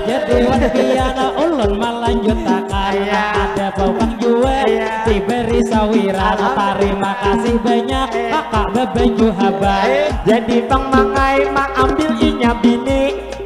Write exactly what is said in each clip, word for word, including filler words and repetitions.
Jadi wan pian ulun malanjutakan. Iya. Ada bawang jua, iya, diberi sawiran. Alhamdulillah. Tarima kasih banyak, iya, kakak babaju habang. Iya. Jadi pang mangai maambil inya bini,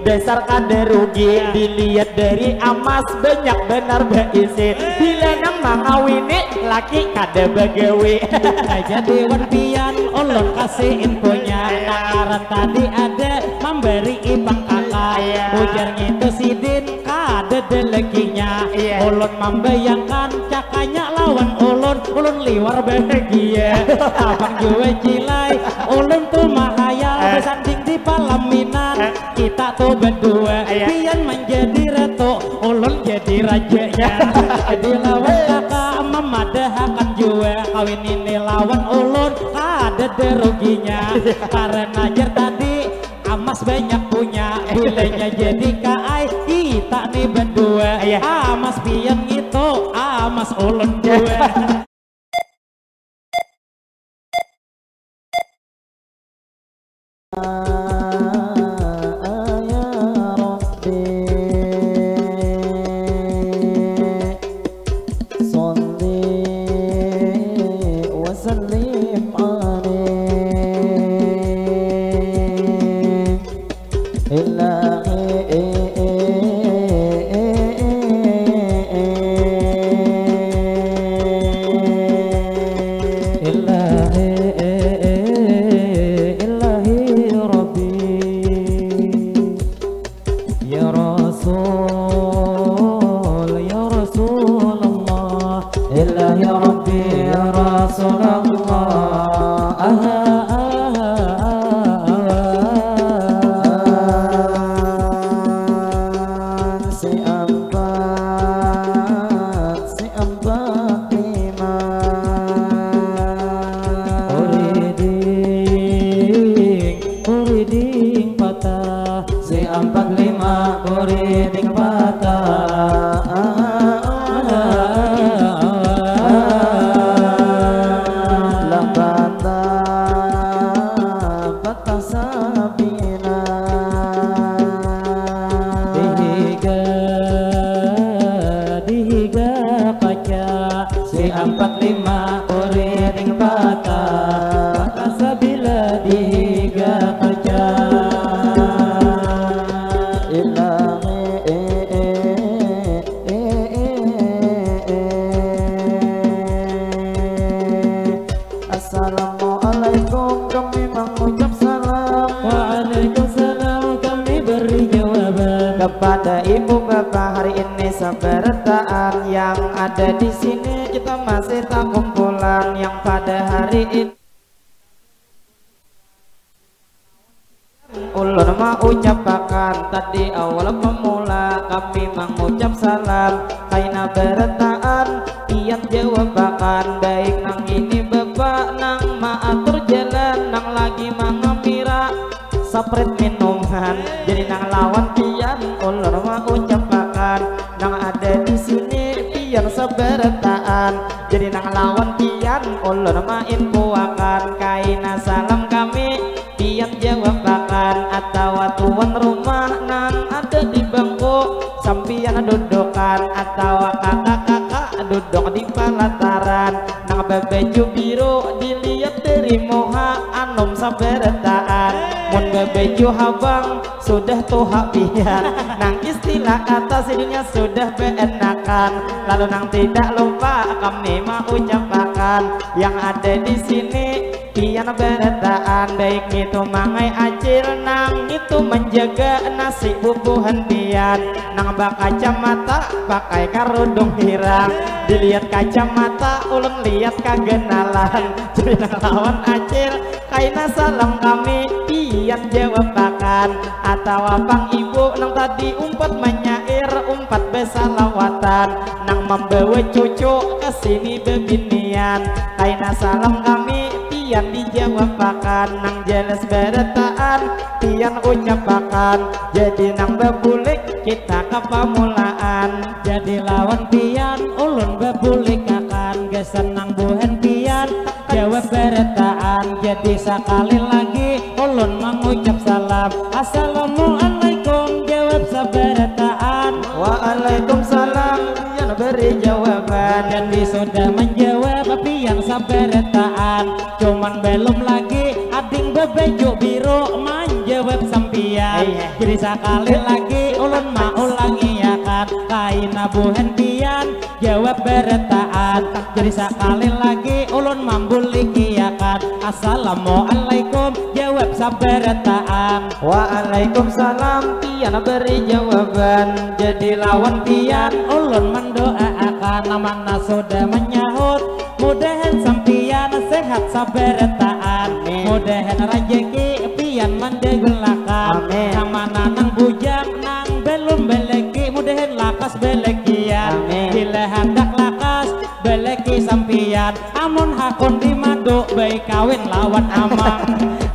dasar kada rugi. Iya. Dilihat dari amas banyak banar baisi. Bila nang mangawini laki kada bagawi. Nah, jadi wan pian ulun kasih infonya. Iya. Nang ngaran tadi ada mambari ipang kakak. Iya. Ujar ngitu sidin kada delekinya. Iya. Ulun mambayangkan cakanya lawan ulun, ulun liwar bahagia. Abang jua cilai, ulun tu mahayal. Eh. Basanding di palaminan. Eh. Kita tu berdua, iya, pian menjadi ratu, ulun jadi rajanya. Jadi lawan kakak memadahakan jua, kawin ini lawan ulun kada ada ruginya. Karena jar tadi amas banyak punya, bilanya jadi kaai kita nih berdua. Iya. Amas pian ngitu, amas ulun jua. Waalaikumsalam, pian beri jawaban. Jadi sudah menjawab pian sabarataan. Cuman belum lagi ading bebaju biru menjawab sampian. Iya. Jadi sekali lagi ulun maulangi akan, kaina buhan pian jawab barataan. Jadi sekali lagi ulun mambuliki akan, Assalamualaikum, jawab sabarataan. Waalaikumsalam, pian beri jawaban. Jadi lawan pian ulun mendoa akan, mana sudah menyahut, mudahan sampian sehat sabarataan. Amin. Mudahan rajaki pian mandagulakan. Amin. Nang mana nang bujang, nang belum beleki, mudahan lakas belekian. Amin. Bila handak lakas beleki sampian, amun hakun di madu, baik kawin lawan amang.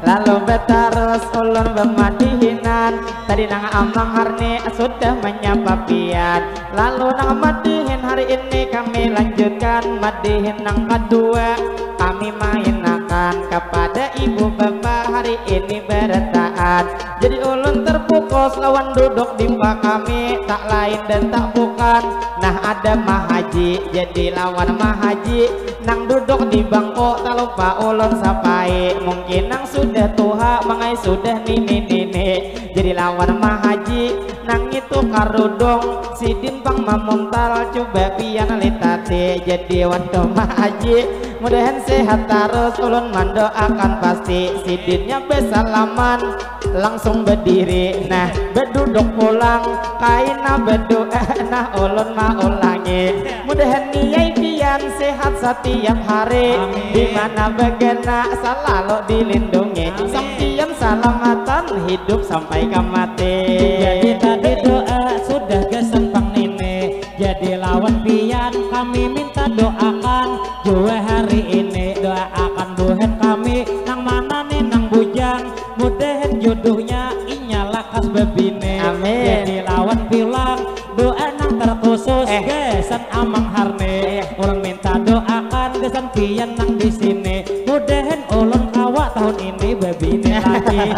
Lalu betarus ulun bemadihinan, tadi nang amang harni sudah menyapa pian. Lalu nang madihin hari ini kami lanjutkan, madihin nang kedua kami mainakan kepada ibu bapa hari ini barataan. Jadi ulun terfokus lawan duduk di muka kami, tak lain dan tak bukan, nah ada Mahaji. Jadi lawan Mahaji nang duduk di bangku, tak lupa ulun sapai. Mungkin nang sudah tuha, mangai sudah nini-nini. Jadi lawan Mahaji nang itu karudung, sidin pang mamuntal, coba pian litati. Jadi waktu Mahaji, mudahan sehat tarus, ulun mendoakan pasti. Sidinnya besalaman, langsung berdiri, nah beduduk pulang, kaina berdoa, nah ulun maulangi. Mudahan niai pian sehat setiap hari. Amin. Di mana begana selalu dilindungi. Amin. Sampian salamatan hidup sampai ke mati. Jadi tadi doa sudah gasan pang nini. Jadi lawan pian kami minta doakan jua hari ini, doakan buhan kami nang mana ni nang bujang, mudahan jodohnya inya lakas bebini. Amin. Jadi lawan pulang doa nang terkhusus, eh, gasan Amang Harni. Iya. Ulun minta doakan gasan pian nang di sini, mudahan ulun kawa tahun ini bebini lagi.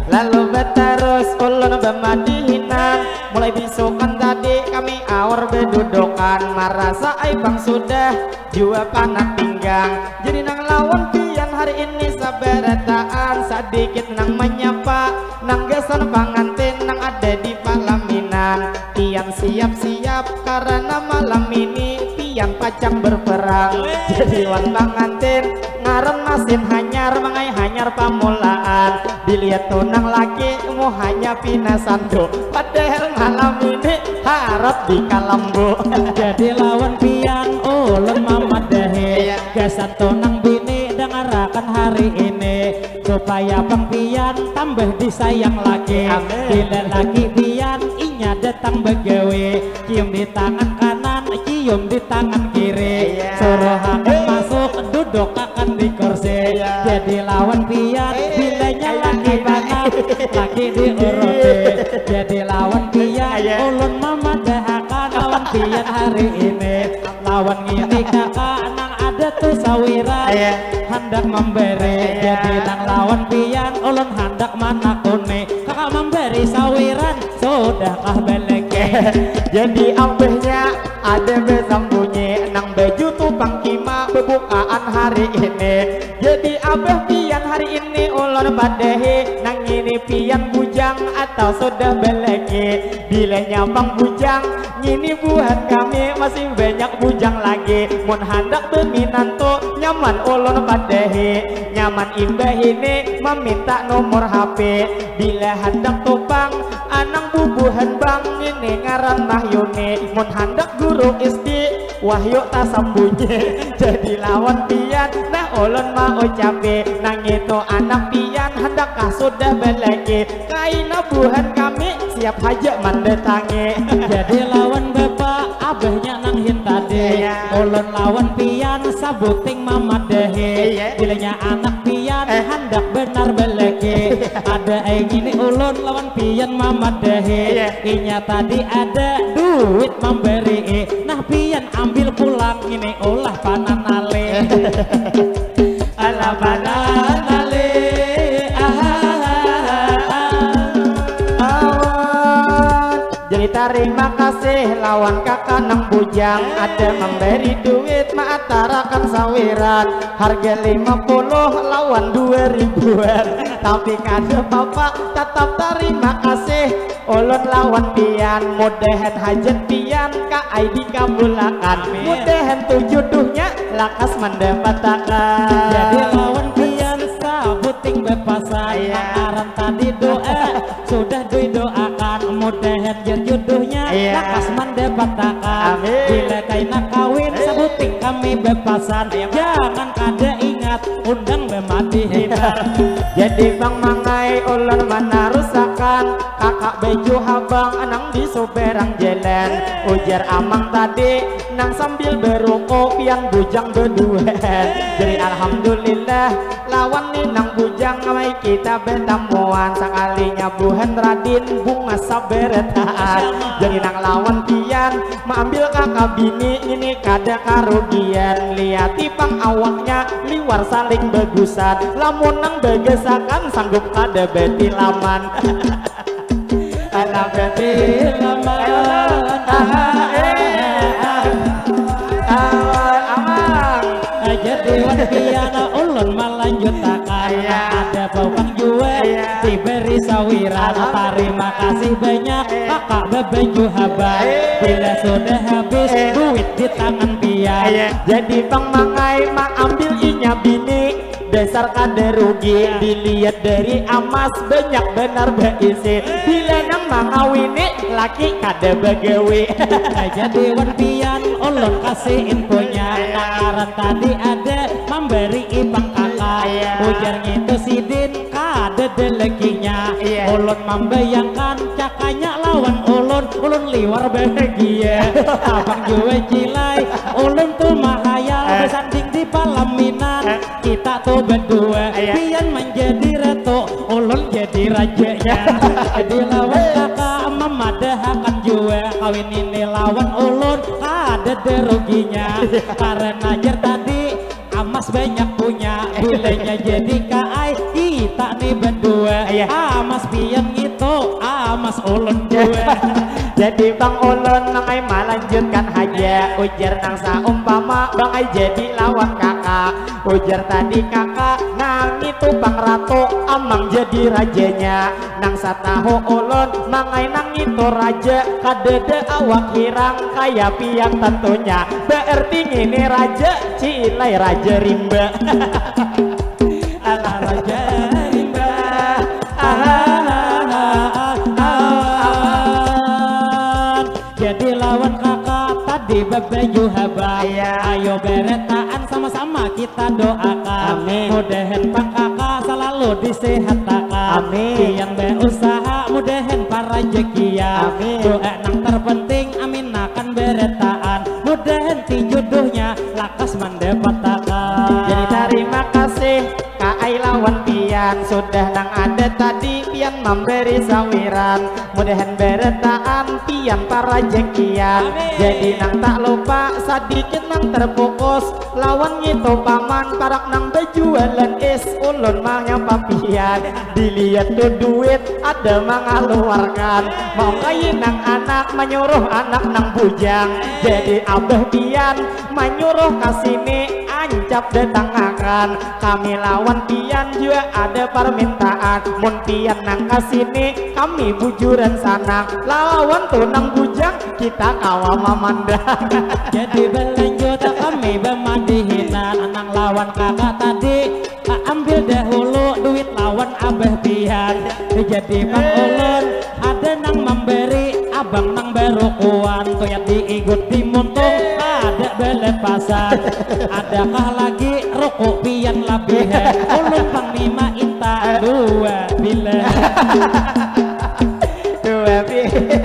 Lalu betarus ulun bemadihinan, mulai bisukan tadi kami aur bedudukan, marasa ai pang sudah jua panak pinggang. Jadi nang lawan pian hari ini sabarataan, sadikit nang menyapa nang gasan pangantin nang ada di palaminan. Pian siap-siap karena malam ini pian pacang berperang. Jadi wan pangantin ngaran masin hanyar, mangai hanyar pamulaan. Dilihat tu nang laki muhanya pina sandu, padahal malam ini harap di kalambu. Jadi lawan pian ulun mamadahi. Iya. Gasan tu nang bini dangarakan hari ini, supaya pang pian tambah disayang laki. Amin. Bila laki pian inya datang begawi, cium di tangan kanan, cium di tangan kiri. Iya. Suruhakan masuk, dudukakan di kursi. Iya. Jadi lawan pian, eh, bilanya ayo, laki ayo, panak, ayo, laki diuruti. Jadi lawan pian, ayo, ulun mamadahakan lawan pian hari ini. Lawan ngini kakak nang ada tu sawiran, ayo, handak memberi. Ayo. Jadi nang lawan pian ulun handak manakuni, kakak memberi sawiran sudahkah beleke? Jadi abahnya ada besambunyi, nang baju tu pangkima bebukaan hari ini. Jadi abah pian hari ini ulun padahi, nang ini pian bujang atau sudah beleke? Bilanya pang bujang, ngini buhan kami masih banyak bujang lagi. Mun handak beminantu nyaman ulun padahi, nyaman imbah ini meminta nomor H P. Bila handak tu pang anang bubuhan bang, ini ngaran Mahyuni. Mun handak guru S D, wahyu tasambunyi. Jadi lawan pian, nah ulun maucapi, nang itu anak pian handakkah sudah beleke? Kaina buhan kami siap haja mandatangi. Jadi lawan bapa abahnya nang hintadi. Iya. Ulun lawan pian sabuting mamadahi. Iya. Bilanya anak pian, eh, handak benar beleke. Ada ai ngini ulun lawan pian mamadahi. Iya. Inya tadi ada duit mamberi. Nah pian ambil pulang ini ulah pananali. Alah pananali. Ah, ah, ah, ah. Awan. Jadi Tarima kasih lawan kakak nang bujang, ada memberi duit maatarakan sawiran, harga lima puluh lawan dua ribuan. Tapi kada papa, tetap tarima kasih ulun lawan pian, mudahan hajat pian kaai dikabulakan. Amin. Mudahan tu juduhnya lakas mandapatakan. Jadi lawan pian sabuting bepasan, iya, nang ngaran tadi doa sudah didoakan, mudahan jar juduhnya, iya, lakas mandapatakan. Amin. Bila kaina kawin, eh, sabuting kami bepasan, iya, jangan kada ingat undang bemadihinan. Jadi Bang Mangai, ulun manarusakan, kakak baju habang nang di suberang jalan. Ujar amang tadi nang sambil beroko, pian bujang beduaan. Jadi alhamdulillah, lawan ni nang bujang, mai kita betamuan. Sakalinya buhan radin bungas sabarataan. Jadi nang lawan pian maambil kakak bini, ini kada karugian. Liati pang awaknya liwar saling bagusan. Lamun nang bagasakan sanggup kada betilaman. Anak betilaman. Ayo, Bang. Aha, eh, ah. Awan, amang. Jadi wan pian ulun malanjutakan. Iya. Ada bawang jua, iya, diberi sawiran. Alhamdulillah. Tarima kasih banyak, iya, kakak bebaju habang. Iya. Bila sudah habis, iya, duit di tangan pian. Iya. Jadi Bang Mangai maambil inya bini, dasar kada rugi. Iya. Dilihat dari amas banyak banar baisi. Iya. Bila nang mangawini laki kada bagawi. Nah, jadi wan pian ulun kasih infonya. Iya. Nang ngaran tadi ada memberi ipang kakak. Iya. Ujar ngitu sidin kada delekinya. Iya. Ulun membayangkan cakanya lawan ulun, ulun liwar bahagia. Abang jua cilai, ulun tu mahayal, eh, bersanding di palaminan. Eh. Kita tu berdua, iya, pian menjadi ratu, ulun jadi rajanya. Jadi lawan kakak memadahakan jua, kawin ini lawan ulun kada ada ruginya. Karena jar tadi amas banyak punya, bilanya jadi kaai kita ni berdua. Iya. Amas pian ngitu, amas ulun jua. Jadi Bang Ulun nang ai malanjutkan haja, ujar nang saumpama Bang ai jadi lawan kakak. Ujar tadi kakak nang ngitu pang ratu, amang jadi rajanya. Nang satahu ulun, Mang ai nang ngitu raja, kadada awak hirang kaya pian tentunya. Berarti ngini raja, cilai raja rimba. Alah raja rimba. Ahahaha. Jadi lawan kakak tadi bebaju habang. Iya. Ayo beretaan sama-sama kita doakan. Amin. Mudahan pang kakak selalu disehatakan. Amin. Pian beusaha mudahan parajakian. Amin. Doa nang terpenting aminakan beretaan. Mudahan ti jodohnya lakas mandapatakan. Jadi tarima kasih Ka ai lawan pian, sudah nang ada tadi pian mambari sawiran. Mudahan barataan pian parajakian. Amin. Jadi nang tak lupa sadikit nang terfokus lawan ngitu paman parak nang bajualan is ulun manyapa pian. Dilihat tu duit ada mangaluarkan. Mau kayi nang anak manyuruh anak nang bujang. Jadi abah pian manyuruh kasini ancap datangakan. Kami lawan pian jua ada parmintaan. Mun pian nang kasini, kami bujuran sanang. Lawan tu nang bujang, kita kawa mamandang. Jadi balanjut kami bamadihinan. Nang lawan kakak tadi, ambil dahulu duit lawan abah pian. Jadi pang ulun, ada nang mambari, abang nang barukuan, tuyat diigut dimuntung, kada belepasan. Adakah lagi rukuk pian labihan? Ulun pang ni mainta dua bilah. Dua bilah.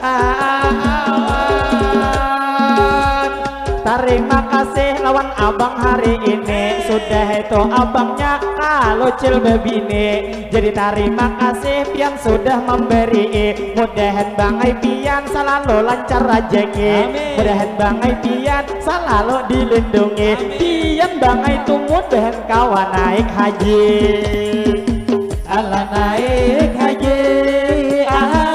Awan. Tarima kasih lawan abang hari ini. Sudah itu abangnya kalucil bebini. Jadi tarima kasih pian sudah mambari. Mudahan bangai pian salalu lancar rajaki. Amin. Mudahan bangai pian salalu dilindungi. Amin. Pian bangai tu mudahan kawa naik haji. Alah naik haji. Aha,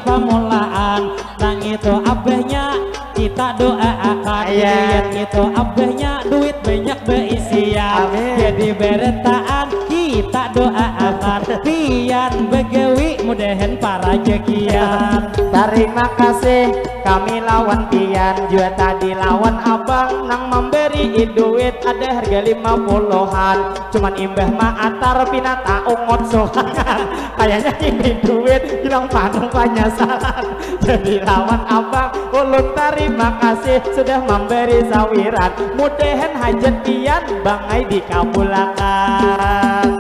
pamulaan, nang itu abahnya kita doaakan. Iya. Lihat itu abahnya duit banyak beisian. Amin. Jadi beretaan kita doaakan. Pian begawi mudahan parajakian. Terima kasih kami lawan pian, jua tadi lawan abang nang memberi duit ada harga lima puluhan. Cuman imbah maatar pina taungut sorangan. Kayaknya ini duit hilang panung panyasalan. Jadi lawan abang ulun terima kasih sudah memberi sawiran. Mudahan hajat pian bangai dikabulakan.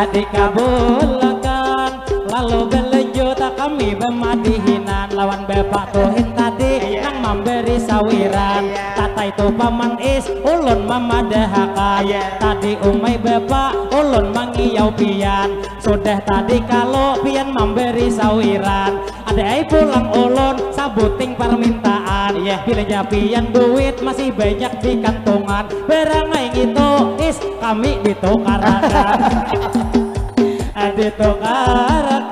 Dikabulakan. Lalu belanjut kami bemadihinan lawan bapak tuhin tadi. Iya. Nang memberi sawiran. Iya. Tatai tu paman is ulun mamadahakan. Iya. Tadi umai bapak ulun mangiyau pian. Sudah tadi kalau pian memberi sawiran, ada ai pulang ulun sabuting permintaan. Iya. Bila japian duit masih banyak di kantongan, barang ai ngitu is kami ditukarakan. Ditukarakan.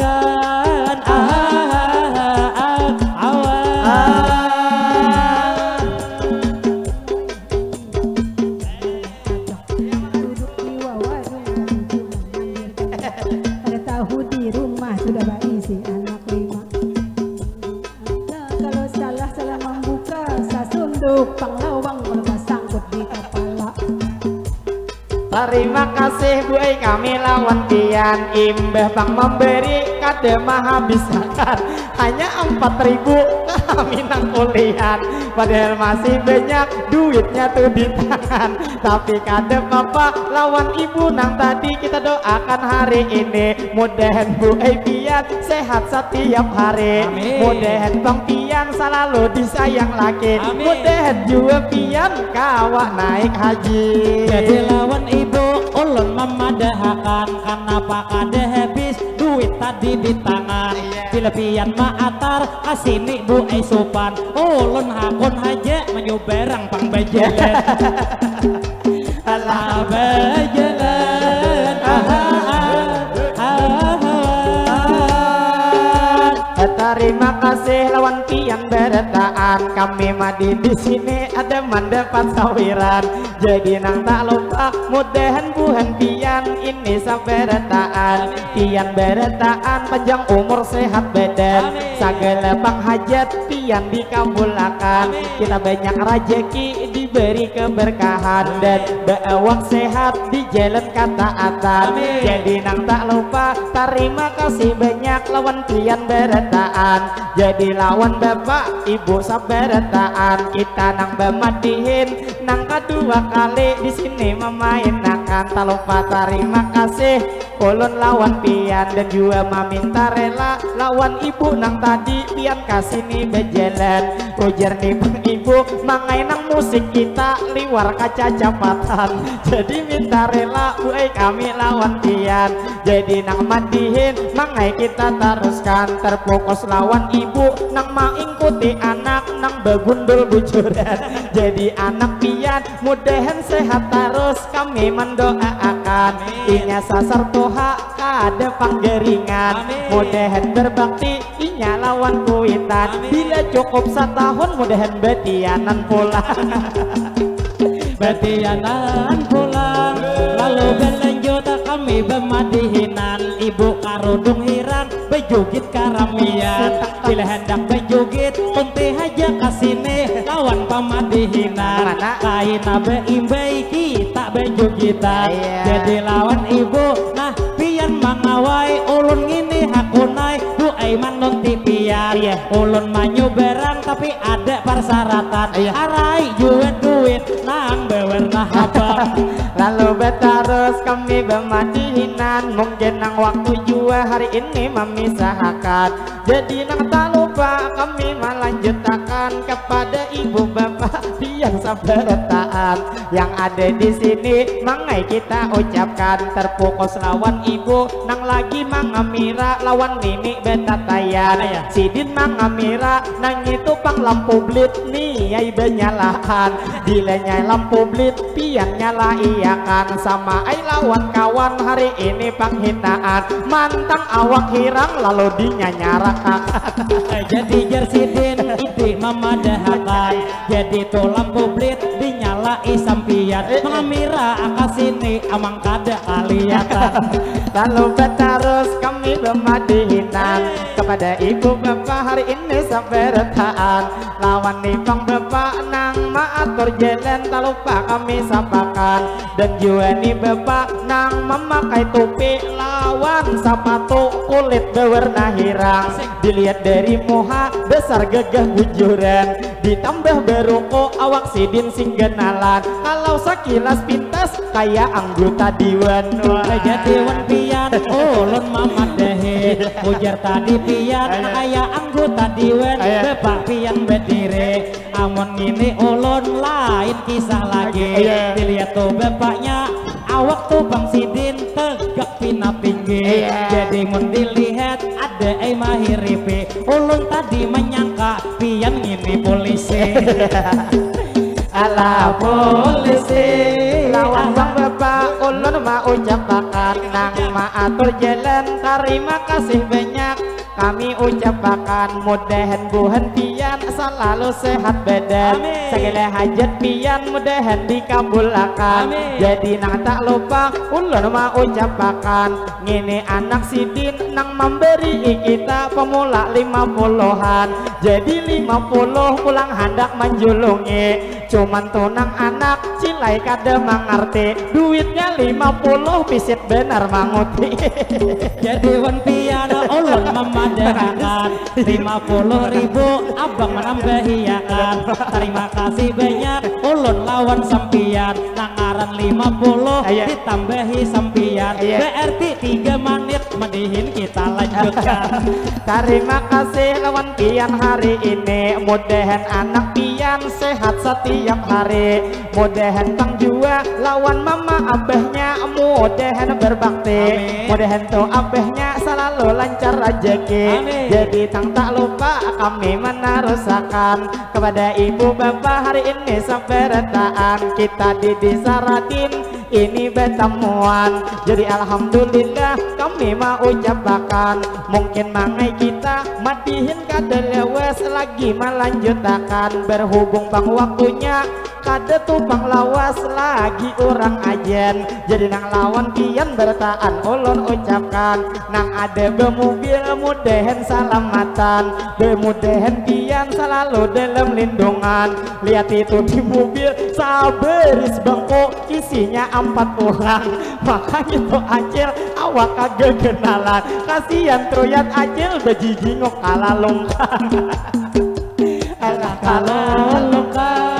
Ah, ah, ah, ah, awan. Ah. Duduk di wawa rumah tujuh mandir. Ada tahu di rumah sudah baisi anak lima. Nah, kalau salah salah membuka sasunduk panglawang kalau sangkut di kepala. Terima kasih buai kami lawan pian imbah pang memberi kada menghabisakan hanya empat ribu kami nang kulihan padahal masih banyak duitnya tuh di tangan tapi kada apa-apa lawan ibu nang tadi kita doakan hari ini mudahan buai pian sehat setiap hari. Amin. Mudahan pang pian selalu disayang laki. Amin. Mudahan jua pian kawa naik haji. Jadi lawan ibu ulun mamadahakan kanapa kada habis duit tadi di tangan. Iya. Bila pian maatar kasini buai supan ulun hakun haja manyubarang pang bajalan. Alah bajalan. Ah, ah, ah, ah, ah. Terima kasih lawan pian berataan kami madi di sini ada mendapat sawiran jadi nang tak lupa mudahan buhan pian ini sabarataan pian berataan panjang umur sehat badan. Amin. Sagala panghajat pian dikabulakan. Amin. Kita banyak rajaki diberi keberkahan dan baawak sehat di jalan kataatan. Amin. Jadi nang tak lupa tarima kasih banyak lawan pian barataan. Jadi lawan bapak ibu sabarataan kita nang bamadihin nang kadua kali di sini memainakan tak lupa tarima kasih ulun lawan pian dan jua maminta rela lawan ibu nang tadi pian kasini bajalan ujar ni bang ibu mangai nang musik kita liwar kaca capatan jadi minta rela buai kami lawan pian jadi nang mandihin mangai kita taruskan terfokus lawan ibu nang maingkuti anak nang bagundul bujuran jadi anak pian mudahan sehat tarus kami mendoaakan inya sasar toha kada panggaringan mudahan berbakti inya lawan kuitan bila cukup satahun mudahan batianan pulang batianan pulang lalu belanjut kami bemadihinan ibu karudung hirang bejugit karamian bila hendak bejugit kunti haja kasini lawan pamadihinan kaina beimbai kita bejugitan jadi lawan ibu nah pian mangawai ulun ngini hakunai buai manunti pian ulun manyubarang tapi ada persyaratan arai jua duit nang bewarna habang lalu betarus kami bemadihinan mungkin nang waktu jua hari ini mamisahakan jadi nang tak lupa kami melanjutakan kepada ibu bapak pian sabarataan yang ada di sini mangai kita ucapkan terfokus lawan ibu nang lagi mangamira lawan nini betatayan Sidin mangamira, nang itu pang lampu blit, niai banyalaan. Bila nyai lampu blit, pian nyalaiakan. Sama ai lawan kawan, hari ini panghinaan. Mantang awak hirang, lalu dinyanyarakan. Jadi jar sidin, idi mamadahakan. Jadi tu lampu blit, dinyalai sampian. Mangamira aka sini, amang kada kalihatan. Lalu batarus kami bamadihinan kepada ibu bapa hari ini sabarataan. Lawan ni pang bapa nang maatur jalan, talupa kami sapakan. Dan jua ni bapa nang mamakai tupi lawan sapatu kulit bawarna hirang. Dilihat dari muha, dasar gagah bujuran. Ditambah baruku, awak sidin sing ganalan. Kalau sakilas pintas, kaya anggota diwan. Wah. Jadi wan pian, ulun mamadahi. Ujar tadi pian, kaya anggota diwan. Bapak pian badiri. Amun ngini ulun lain kisah lagi. Iya. Dilihat tu bapaknya, awak tu pang sidin tegak pina tinggi. Iya. Jadi mun dilihat, ada ai mahiripi. Ulun tadi manyangka pian ngini polisi. Alah polisi. Lawan bang bapak, ulun maucapakan nang maatur jalan, tarima kasih banyak kami ucapakan. Mudahan buhan pian salalu sehat badan. Amin. Sagala hajat pian mudahan dikabulakan. Amin. Jadi nang tak lupa, ulun maucapakan, ngini anak sidin nang mambari kita pamula lima puluhan. Jadi lima puluh pulang handak manjulungi. Cuman tu nang anak cilai kada mangarti. Duitnya lima puluh, pisit banar manguti. Jadi wan pian, ulun mamadahakan lima puluh ribu, abang manambahiakan. Tarima kasih banyak, ulun lawan sampian. Nang ngaran lima puluh, Iya. ditambahi sampian. Iya. Berarti tiga menit, madihin kita lanjutkan. Tarima kasih lawan pian hari ini. Mudahan anak pian sehat satiap hari. Mudahan pang jua lawan mama abahnya, mudahan berbakti. Amin. Mudahan tu abahnya salalu lancar rajaki. Amin. Jadi tang tak lupa kami manarusakan kepada ibu bapa hari ini sabarataan. Kita di Desa Radin ini batamuan. Jadi alhamdulillah kami maucapakan. Mungkin mangai kita madihin kada lawas lagi malanjutakan. Berhubung pang waktunya kada tu pang lawas lagi urang ajan. Jadi nang lawan pian barataan ulun ucapkan. Nang ada bamubil mudahan salamatan. Bamudahan pian salalu dalam lindungan. Lihat itu di mubil sabaris bangku isinya ampat urang. Makanya tu acil awak kagaganalan. Kasian truyat acil bajijinguk kalalungkan. Alah kalalungkan.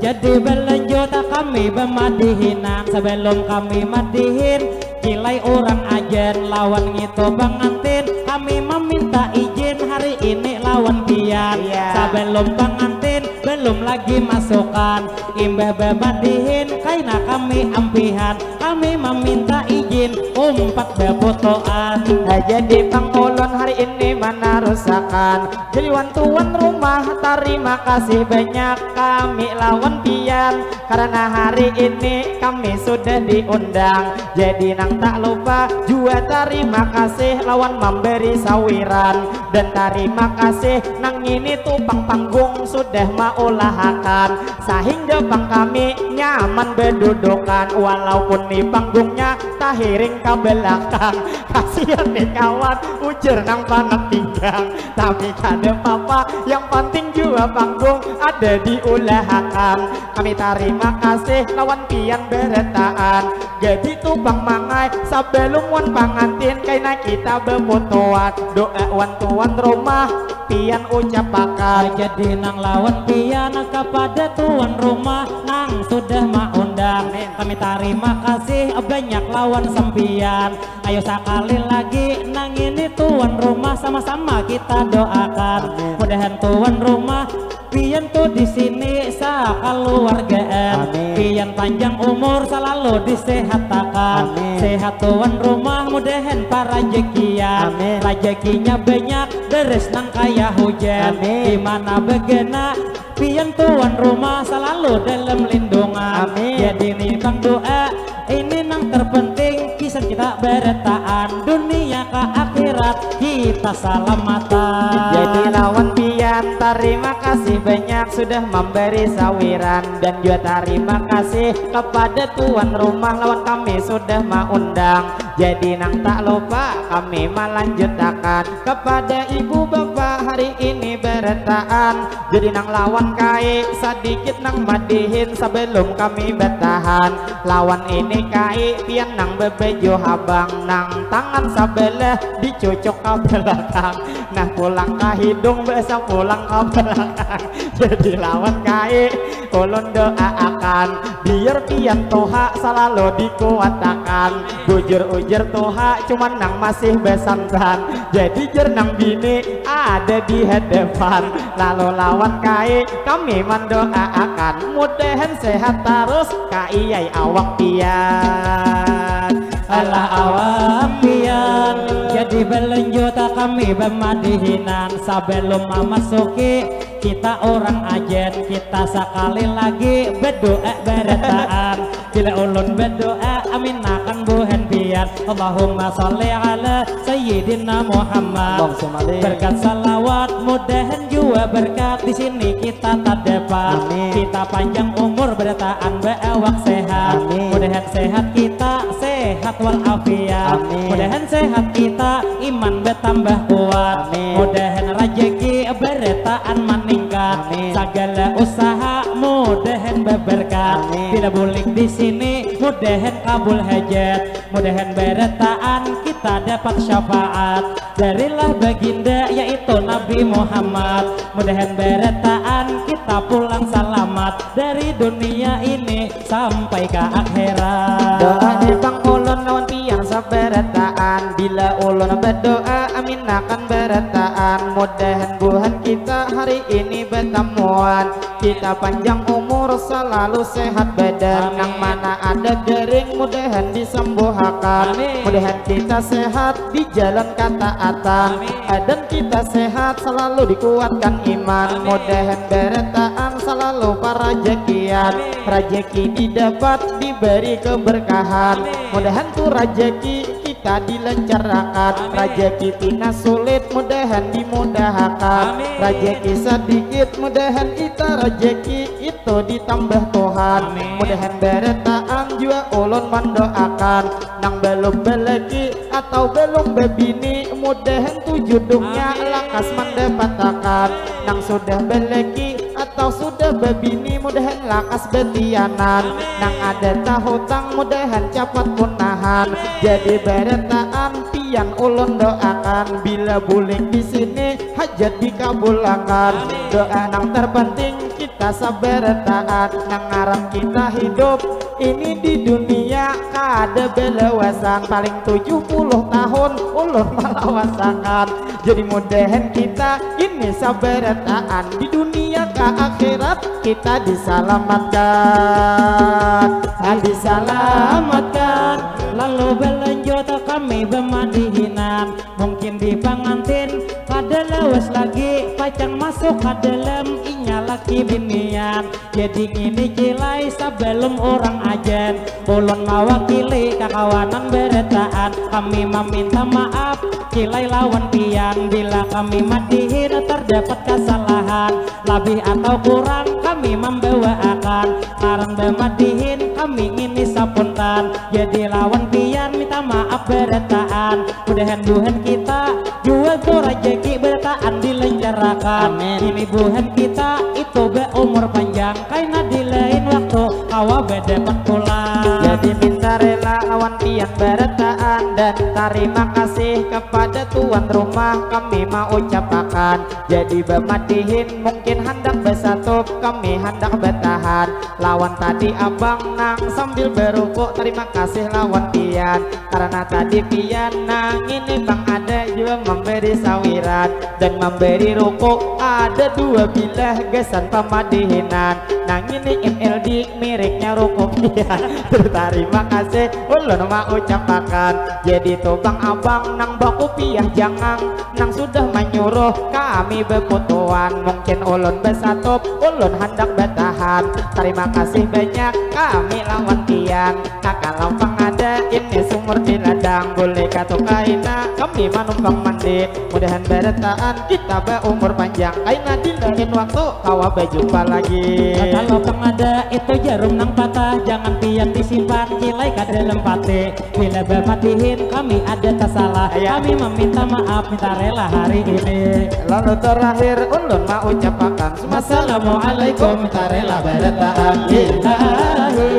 Jadi balanjut kami bamadihinan. Sabalum kami madihin, kilai urang ajan lawan ngitu pangantin. Kami maminta ijin hari ini lawan pian. Iya. Sabalum pangantin balum lagi masukan. Imbah bamadihin kaina kami ampihan. Kami maminta ijin umpat baputuan. Nah, jadi pang ulun hari ini manarusakan. Jadi wan tuan rumah, tarima kasih banyak kami lawan pian. Karena hari ini kami sudah diundang. Jadi nang tak lupa jua tarima kasih lawan mambari sawiran. Dan tarima kasih nang ini tu pang panggung sudah maulahakan. Sahingga pang kami nyaman badudukan. Walaupun ni panggungnya tahiring ka balakang. Kasian ni kawan, ujar nang panak pinggang. Tapi kada papa, yang panting jua panggung ada diulahakan. Kami tarima kasih lawan pian barataan. Jadi tu pang mangai, sabalum wan pangantin kaina kita baputuan. Doa wan tuan rumah pian ucapakan. Jadi nang lawan pian kapada tuan rumah nang sudah maundang. Kami tarima kasih banyak lawan sampian. Ayo sakali lagi nang ini tuan rumah sama-sama kita doakan. Mudahan tuan rumah Pian tu di sini sakaluargaan. Amin. Pian panjang umur selalu disehatakan. Amin. Sehat tuan rumah mudahan parajakian. Amin. Rajakinya banyak, deres nang kaya hujan. Amin. Di mana begana, pian tuan rumah selalu dalam lindungan. Amin. Jadi ni pang doa, ini nang terpenting, pisan kita berataan, dunia ke akhirat kita salamatan. Jadi lawan pian, tarima kasih banyak sudah memberi sawiran, dan juga tarima kasih kepada tuan rumah lawan kami sudah maundang. Jadi nang tak lupa kami melanjutakan kepada ibu bapak hari ini berataan. Jadi nang lawan kai, sadikit nang madihin sebelum kami betahan. Lawan ini kai, pian nang bebeju habang, nang tangan sebelah dicucuk ke belakang, nah pulang ke hidung, biasa pulang ke belakang. Jadi lawan kai, ulun doaakan, biar pian tuha selalu dikuatakan. Bujur ujar tuha, cuman nang masih besantan. Jadi jar nang bini ada di hadapan. Lalu lawan kai, kami mendoaakan, mudahan sehat terus, kaiyai awak pian. Alah awak pian, jadi belanjuta kami bemadihinan. Sebelum memasuki kita orang ajen, kita sekali lagi berdoa berataan. Bila ulun berdoa, amin akan buhan pian. Allahumma sholli ala Sayyidina Muhammad. Allahumma sholli. Berkat salawat, mudahan jua berkat di sini kita tak dapat. Amin. Kita panjang umur berataan, beawak sehat. Amin. Mudahan sehat kita, sehat walafiat. Amin. Mudahan sehat kita, iman bertambah kuat. Amin. Mudahan rajaki berataan maningkat. Amin. Segala usaha mudahan beberkat. Amin. Bila bulik di sini, mudahan kabul hajat. Mudahan berataan kita dapat syafaat darilah baginda, yaitu Nabi Muhammad. Mudahan berataan kita pulang salamat dari dunia ini sampai ke akhirat. Doa ni pang ulun lawan pian sabarataan. Bila ulun berdoa, amin akan barataan. Mudahan buhan kita hari ini bertemuan. Kita panjang umur, selalu sehat badan. Amin. Nang mana ada garing, mudahan disembuhakan. Amin. Mudahan kita sehat di jalan ketaatan. Amin. Badan kita sehat, selalu dikuatkan iman. Amin. Mudahan berataan selalu parajakian. Amin. Rajaki didapat, diberi keberkahan. Amin. Mudahan tu rajaki kita dilancarkan. Amin. Rajaki pina sulit, mudahan dimudahakan. Amin. Rajaki sadikit, mudahan ita rajaki itu ditambah Tuhan. Amin. Mudahan berataan jua ulun mendoakan, nang belum belaki atau belum bebini, mudahan tu judungnya, amin, lakas mendapatakan. Nang sudah belaki atau sudah bebini, mudahan lakas betianan. Amin. Nang ada tahutang, mudahan capat punahan. Amin. Jadi berataan pian ulun doakan, bila bulik di sini hajat dikabulakan. Amin. Doa nang terpenting kita sabarataan, nang ngaran kita hidup ini di dunia kada belawasan, paling tujuh puluh tahun ulun malawasakan. Jadi mudahan kita ini sabarataan di dunia ka akhirat kita disalamatkan. Ah, disalamatkan. Lalu belanjut kami bemadihinan. Mungkin di pangantin kada lawas lagi, pacang masuk ka dalam, inya laki binian. Jadi ngini cilai, sabalum urang ajan, ulun mawakili kakawanan barataan. Kami maminta maaf cilai lawan pian bila kami madihin tardapat kasalahan, labih atau kurang kami mambawaakan. Ngaran bamadihin kami ngini sapuntan, jadi lawan pian minta maaf barataan. Mudahan buhan kita jua tu rajaki barataan dilanjarakan. Amin. Ini buhan kita itu baumur panjang, kaina di lain waktu kawa badapat pulang. Jadi minta rela lawan pian barataan dan tarima kasih kepada tuan rumah kami maucapakan. Jadi bamadihin mungkin handak Satup kami handak batahan lawan tadi abang nang sambil berukuk, terima kasih lawan pian karena tadi pian nang ini bang ada juga memberi sawiran dan memberi rukuk ada dua bilah gasan pamadihinan nang ini M L D miriknya rukuk pian. Terima kasih ulun mau ucapakan jadi tu bang abang nang bakupiah jangang nang sudah menyuruh kami beputuan. Mungkin ulun besatup, ulun handak batahan. Terima kasih banyak kami lawan tiang. Nah kalau pangada ini sumur di ladang, boleh katu kaina kami manumpang mandi. Mudahan berataan kita berumur panjang. Kaina di lain waktu kawa berjumpa lagi. Nah, kalau pangada itu jarum nang patah, jangan pian disimpan, kilai kada lempati. Bila bamatihin kami ada tasalah, kami meminta maaf, minta rela hari ini. Lalu terakhir ulun mau ucapakan assalamualaikum, minta rela barataan ilahi.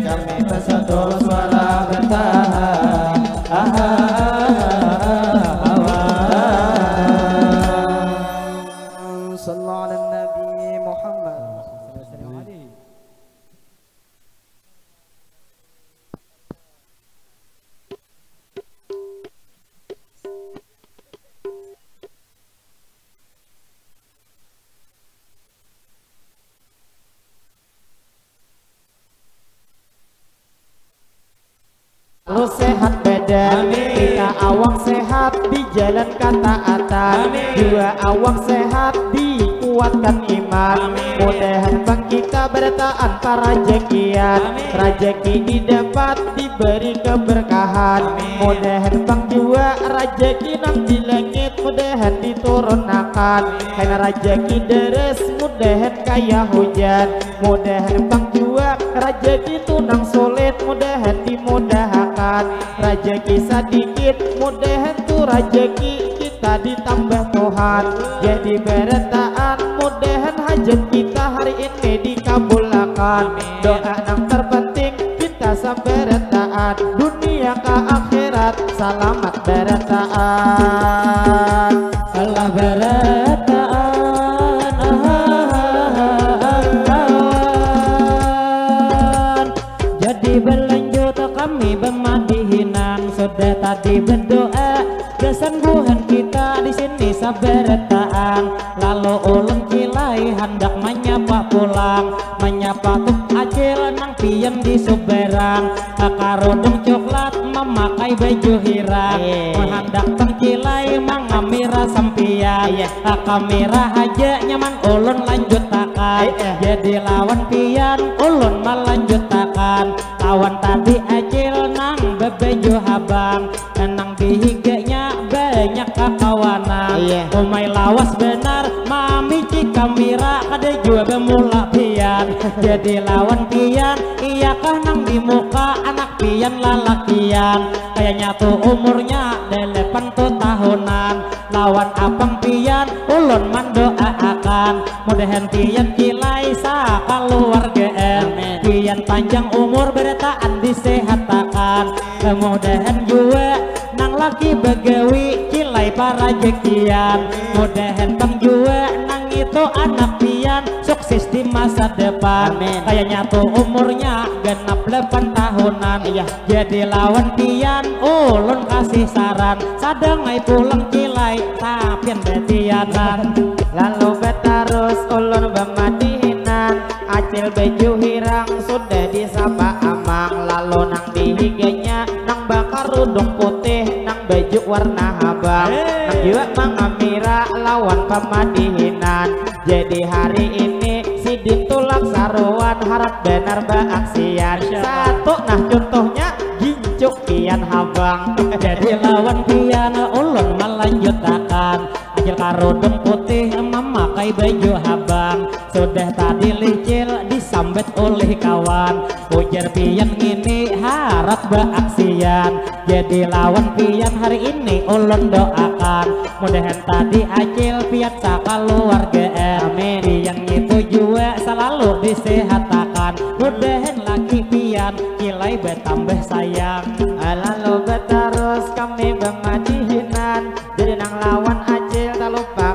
Kami bersatu suara bertahan. Aha, aha, aha, aha. Sallallahu ala Nabi Muhammad. Lalu sehat badan, kita awak sehat di jalan ketaatan, dua awak sehat dikuatkan iman. Mudahan bang kita berataan parajakian, rajaki didapat diberi keberkahan. Mudahan bang jua rajaki nang di langit mudahan diturunakan. Kena rajaki deres mudahan kaya hujan. Mudahan bang jua rajaki tu nang sulit mudahan dimudahakan. Rajaki sadikit mudahan tu rajaki kita ditambah Tuhan. Jadi berataan mudahan hajat kita hari ini dikabulakan. Doa nang terpenting kita sabarataan dunia ka akhirat salamat barataan. Salah barataan, ahahaha, kawan. Jadi berlanjut kami bamadihinan, sudah tadi berdoa, gasan buhan kita di sini sabarataan. Lalu ulun kilai handak manyapa pulang, manyapa tu acil nang pian di subarang. Karudung coklat mamakai baju hirang. Mun handak bang kilai mangamira sampian. Kamira haja nyaman ulun lanjutakan. Jadi lawan pian ulun malanjutakan. Lawan tadi acil nang babaju habang. Nang di higanya banyak kakawanan. Umai lawas banar mamici kamira kada jua bamula pian. Jadi lawan pian iyakah nang di muka anak pian lalakian. Kayanya tu umurnya delapan tu tahunan. Lawan apang pian ulun mandoaakan. Mudahan pian kilai sakaluargaan. Pian panjang umur barataan disehatakan. Mudahan jua nang laki bagawi kilai parajakian. Mudahan pang jua nang itu anak pian sukses di masa depan. Kayanya tu umurnya genap delapan tahunan. Jadi lawan pian ulun kasih saran, sadangai pulang kilai tapian batianan. Lalu batarus ulun bamadihinan. Acil baju hirang sudah disapa amang, lalu nang di higanya nang bakarudung putih, nang baju warna habang, nang jua mangamira lawan pamadihinan. Jadi hari ini sidin tulak saruan, harat banar baaksian. Satu nah contohnya gincuk pian habang. Jadi lawan pian ulun malanjutakan. Acil karudung putih mamakai baju habang. Sudah tadi licil disambat ulih kawan. Ujar pian ngini harat baaksian. Jadi lawan pian hari ini ulun doakan. Mudahan tadi acil pian sakaluargaan. Pian ngitu jua salalu disehatakan. Mudahan laki pian kilai batambah sayang. Lalu batarus kami bamadihinan. Jadi nang lawan acil talupa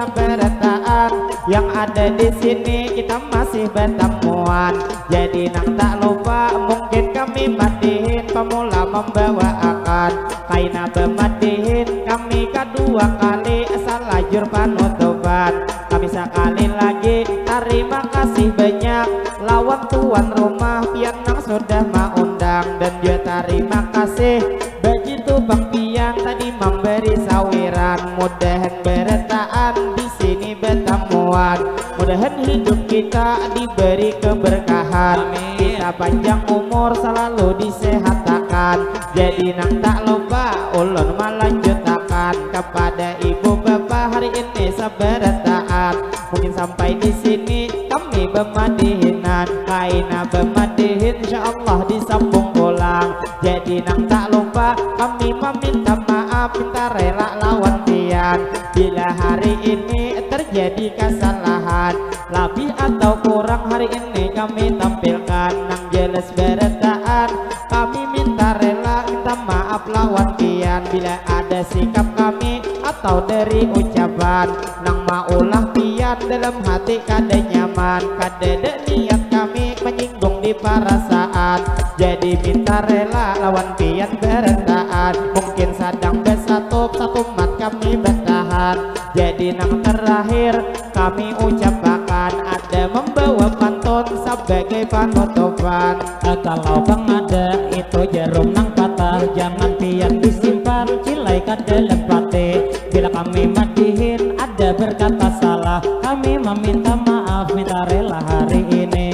Barataan yang ada di sini kita masih bertemuan. Jadi nang tak lupa mungkin kami madihin pemula membawaakan kaina bemadihin kami kedua kali salajur panutupan. Kami sekali lagi terima kasih banyak lawan tuan rumah pian nang sudah maundang dan juga terima kasih bagi tu bang pian tadi memberi sawiran mudahan barataan di sini bertemuan. Mudahan hidup kita diberi keberkahan. Amin. Kita panjang umur selalu disehatakan. Jadi nang tak lupa ulun melanjutakan kepada ibu bapa hari ini sabarataan. Mungkin sampai di sini kami bemadihinan. Kaina bemadihin insya Allah disambung pulang. Jadi nang tak lupa kami meminta maaf minta rela lawan pian bila hari ini terjadi kesalahan. Lebih atau kurang hari ini kami tampilkan nang jelas barataan. Kami minta rela minta maaf lawan pian bila ada sikap kami atau dari ucapan nang maulah pian dalam hati kada nyaman. Kadada niat kami menyinggung di perasaan. Jadi minta rela lawan pian barataan. Mungkin sadang besatup satumat kami bertahan. Jadi nang terakhir kami ucapakan ada membawa pantun sebagai penutupan. Kalau pang ada itu jarum nang patah, jangan pian disimpan cilai ka dalam pati. Bila kami madihin ada berkata salah, kami meminta maaf minta rela hari ini.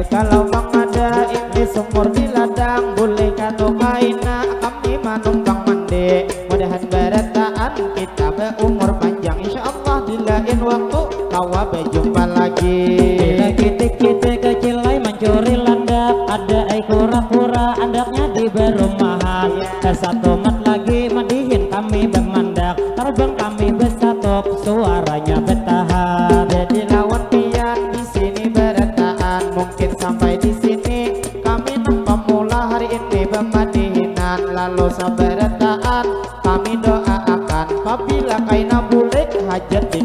Kalau pang ada ini sumur di ladang, boleh kanu kaina kami manumpang mandi. Mudahan barataan kita beumur panjang insya Allah di lain waktu kawa bejumpa lagi. Bila kitik-kitik kecil ai mancuri landak, ada ai kura-kura andaknya di berumahan. Satu mat lagi madihin kami bemandak, terbang kami besatup suaranya betahan. Jadi lawan pian di sini barataan, mungkin sampai di sini kami nang pemula hari ini bemadihinan, lalu sabarataan kami doaakan pabila kaina bulik hajat di